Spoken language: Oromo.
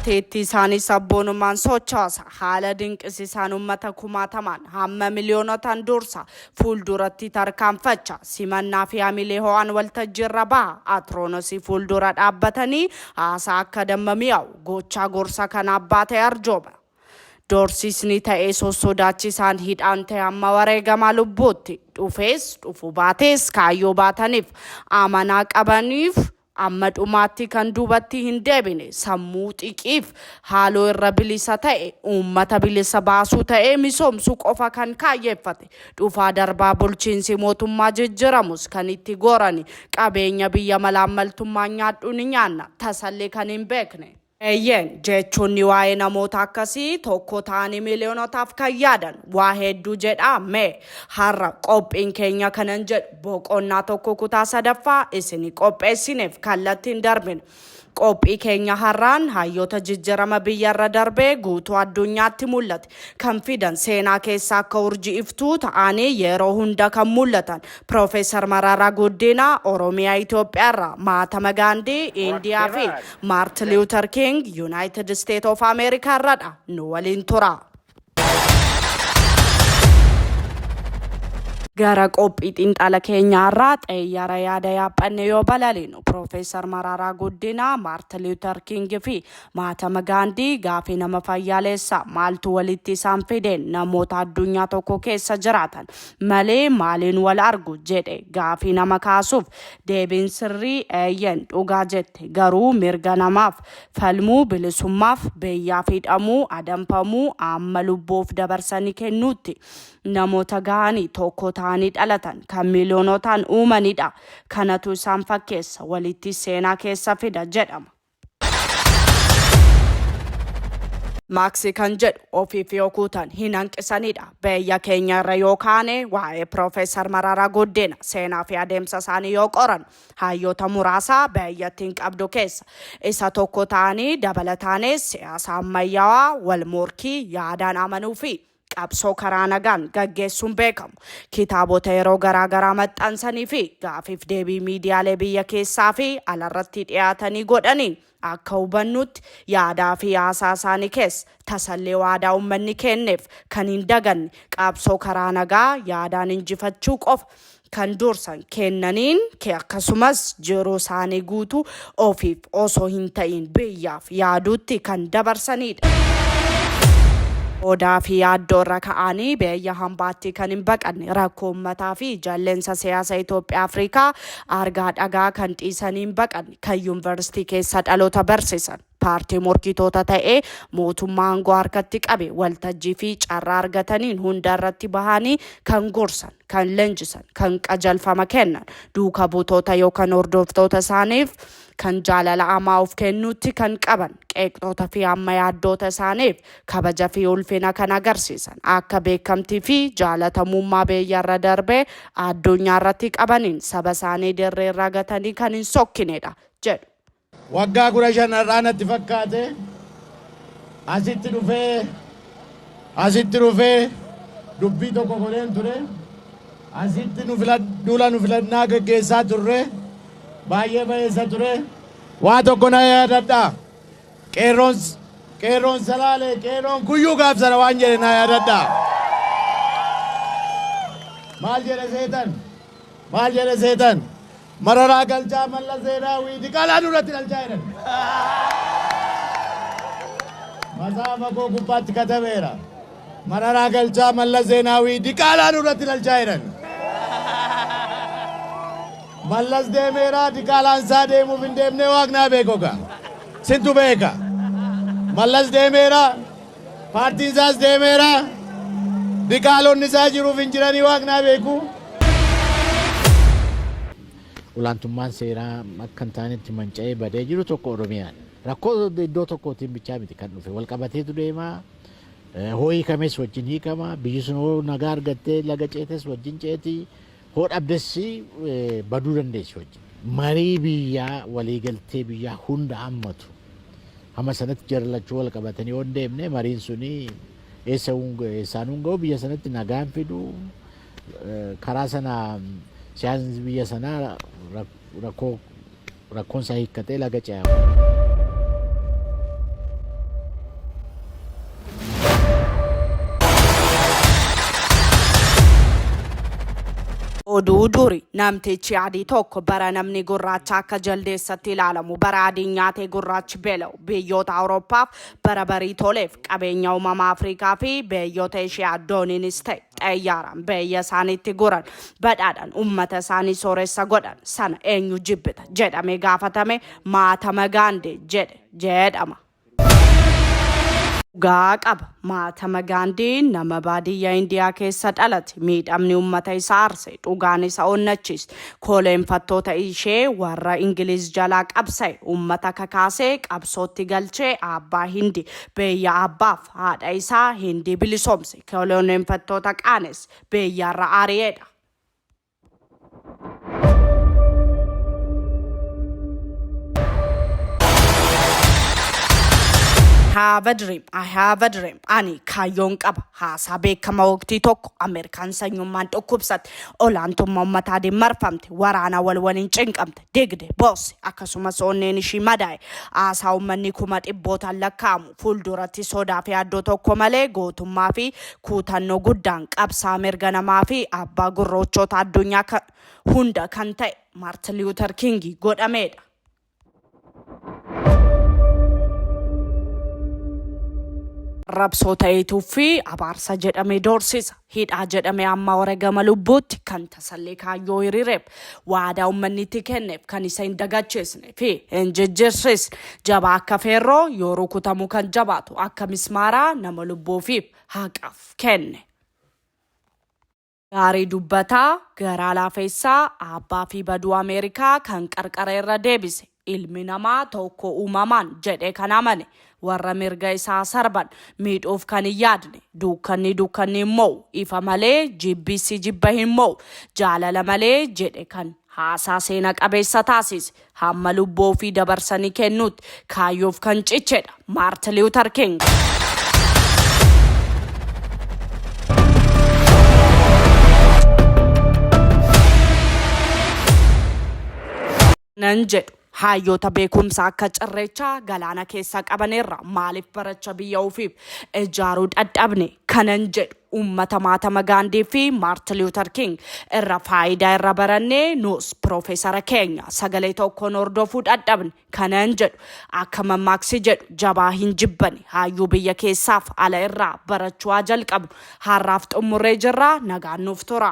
Gateettii isaanii sabboonummaan sochoosa. Haala dinqisiisaan uummata kumaatamaan hamma miliyoonotaan dursa. Fuulduratti tarkaanfacha. Simannaa fi hamilee ho'aan waltajjiirra baha. Atiroonosii fuuldura dhaabbatanii haasaa akka damma mi'aawu gochaa gorsa kan abbaa ta'e arjooma. Doorsisni ta'ee sossodaachisaan hidhaan ta'e hamma wareegamaa lubbuutti dhufees dhufu baatees kaayyoo baataniif amanaa qabaniif amma dhumaatti kan duubatti hin deebine sammuu xiqiif haaloo irra bilisa ta'e uummata bilisa baasuu ta'ee misoomsuu qofa kan kaayyeeffate dhufaa darbaa bulchiinsi mootummaa jijjiramus kan itti gorani qabeenya biyya malaammaltummaan nyaadhu ni nyaanna tasallee kan hin beekne. Eeyyeen, jechoonni waa'ee namoota akkasii tokko ta'anii miiliyoonotaaf kan yaadan waa hedduu jedhaa mee har'a qophiin keenya kanan jedhu boqonnaa tokko kutaa sadaffaa isinii qopheessineef kallattiin darbina. Qophii keenya har'aan hayyoota jijjirama biyyarra darbee guutuu addunyaatti mul'ate kan fidan seenaa keessa akka urjii iftuu ta'anii yeroo hunda kan mul'atan Piroofeesar Mararaa Guddinaa Oromiyaa Itoophiyaarraa, Mahatama Gaandii Indiyaa fi Maartin Luuter King United States of America irradha. Nu waliin tura. Gara qophii xiinxala keenyaarraa xayyaara yaada yaaphanne yoo balaliinu Piroofeesar Mararaa Guddinaa, Maartin Luuter King fi Mahatama Gaandii gaafii nama fayyaaleessa maaltu walitti isaan fide namoota addunyaa tokko keessa jiraatan malee maaliin wal argu jedhe gaafii nama kaasuuf deebiin sirrii eeyyen dhugaa jette garuu mirga namaaf falmuu bilisummaaf beeyyaaf hidhamuu adamfamuu amma lubbuu of dabarsanii kennuutti namoota gahanii tokko ta'anii dhalatan kan miiliyoonotaan uumanidha kanatu isaan fakkeessa walitti seenaa keessa fida jedhama. Maaksi kan jedhu ofiif yoo kuutan hin hanqisanidha. Biyya keenya irra yoo kaane waa'ee Piroofeesar Mararaa Guddina seenaa fi adeemsa isaanii yoo qoran hayyoota muraasa biyyattiin qabdu keessa isa tokko ta'anii dabalataanis siyaasa ammayyaawaa wal morkii yaadaan amanuu fi qabsoo karaa nagaan gaggeessuun beekamu. Kitaabota yeroo garaa garaa maxxansanii fi gaafiif deebii miidiyaalee biyya keessaa fi alarratti dhiyaatanii godhaniin akka hubannutti yaadaa fi haasaa isaanii keessa tasallee waadaa uummanni kenneef kan hin daganne qabsoo karaa nagaa yaadaan injifachuu qofa kan dursan kennaniin akkasumas jiruu isaanii guutuu ofiif osoo hin ta'iin biyyaaf yaaduutti kan dabarsanidha. Sodaa fi yaaddoo irra ka'anii biyya hambaatti kan hin baqanne rakkoo uummataa fi jalleensa siyaasa Itoophiyaa Afrikaa argaa dhagaa kan dhiisanii hin baqanne kan yuunivarsiitii keessa dhaloota barsiisan. Paartii morkitoota ta'ee mootummaa aangoo harkatti qabe waltajjii fi carraa argataniin hunda irratti bahanii kan gorsan, kan leenjisan, kan qajalfama kennan, duuka buutoota yookaan hordoftoota isaaniif kan jaalala amaa of kennuutti kan qaban, qeeqxoota fi amma yaaddoota isaaniif kabaja fi ulfina kan agarsiisan, akka beekamtii fi jaalatamummaa biyya irra darbee addunyaa irratti qabaniin saba isaanii dirree irraa gatanii kan hin sokkinedha jedhu. Waggaa 15 har'aa natti fakkaate asitti dhufee asitti dhufee dubbii tokko godheen ture. Asitti nu duula nu filannaa gaggeessaa turre baay'ee bayeessa ture. Waa tokko na yaadadha. Qeerroon qeerroon Salaalee qeerroon Kuyyuu gaaf sana waan jedhe na yaadadha. Maal jedhe seetan? Maal jedhe seetan? Mararaa galchaa Mallas Zeenaawii diqaalaa nurratti dhalchaa jedhan. Matsaafa koo gubbaatti katabeera. Mararaa galchaa Mallas Zeenaawii diqaalaa nurratti dhalchaa jedhan. Mallas deemeera diqaalaan isaa deemuuf hin deemnee waaqnaa beeku gaa. Sintu beeka. Mallas deemeera paartiin isaas deemeera diqaalonni isaa jiruuf hin jiranii waaqnaa beeku. Olaantummaan seeraa akka hin taanetti manca'ee badee jiru tokko Oromiyaadha. Rakkoo iddoo tokkootiin bichaa miti kan dhufe wal qabateetu deema. Hoo hiikames wajjin hiikama. Biyyi sun hoo nagaa argattee laga ceetes wajjin ceeti. Hoo dhabdes baduu dandeessi wajjin. Marii biyyaa waliigaltee biyyaa hunda hammatu. Hamma sanatti jara lachuu wal qabatanii yoo hin deemne mariin suni eessa eessaan hin ga'u biyya sanatti nagaan fidu karaa sana siyaasni biyya sanaa rakkoo rakkoon isaa hiikkatee laga ce'a. Oduu duri namtichi adii tokko bara namni gurraacha akka jaldeessatti ilaalamu, bara adiin nyaatee gurraachi beela'u, biyyoota Awurooppaaf bara barii toleef qabeenya uumamaa Afrikaa fi biyyoota Eshiyaa dooniinis ta'e xayyaaraan biyya isaaniitti guran badhaadhaan uummata isaanii sooressa godhan sana eenyu jibbita jedhamee gaafatame Mahatma Gandhi jedhe jedhama. Dhugaa qaba. Mahatma Gandhi nama baadiyyaa Indiyaa keessa dhalate. Miidhamni uummata isaa aarse. Dhugaan isa onnachiise. Kolonfattoota ishee warra Ingiliz jalaa qabsa'e. Uummata kakaasee qabsootti galchee abbaa Hindi biyya abbaaf haadha isaa Hindii bilisoomse. Kolonfattoota qaanes biyyarra ari'eedha. Have a dream, I have a dream. Ani kaayyoon qaba. Haasaa beekamaa waqtii tokko Ameerikaan sanyummaan dhukkubsatte, olaantummaa uummata adiin marfamte, waraana wal waliin cinqamte, digde, boosse, akkasumas onneen ishii madaa'e. Haasaa uummanni kuma dhibbootaan lakkaa'amu fuulduratti sodaa fi yaaddoo tokko malee gootummaa fi kuutannoo guddaan qabsaa mirga namaa fi abbaa gurroochota addunyaa hunda kan ta'e Maartin Luuter Kingi godhameedha. Arrabsoo ta'eetuu fi abaarsa jedhamee doorsisa. Hidhaa jedhamee amma wareegama lubbuutti kan tasallee kaayyoo hiriireef waadaa uummanni itti kenneef kan isa hin dagachiisne fi hin jijjiirsiisne jabaa akka feerroo yoo rukutamu kan jabaatu akka mismaaraa nama lubbuu ofiif haqaaf kenne. Gaarii dubbataa, garaa laafessaa, abbaa fi baduu Ameerikaa kan qarqara irra deebise, ilmi namaa tokko uumamaan jedhee kan amane, warra mirga isaa sarban miidhuuf kan hin yaadne, dukkanni dukkanni hin mo'u, ifa malee jibbisi jibba hin mo'u, jaalala malee jedhe kan haasaa seena qabeessa taasise, hamma lubbuu ofii dabarsanii kennuutti kaayyoof kan cichedha Maartin Luuter King. Nan jedhu hayyoota beekumsa akka cirreechaa galaana keessaa qabaneerra maaliif baracha biyya ofiif ijaaruu dadhabne kanan jedhu uummata Mahatma Gaandii fi Maartin Luuter King irra faayidaa irra barannee nus piroofeesara keenya sagalee tokkoon hordofuu dadhabne kanan jedhu akka mammaaksi jedhu jabaa hin jibbani hayyuu biyya keessaaf ala irraa barachuu haa jalqabnu. Har'aaf xumurree jirra, nagaan nuuf tura.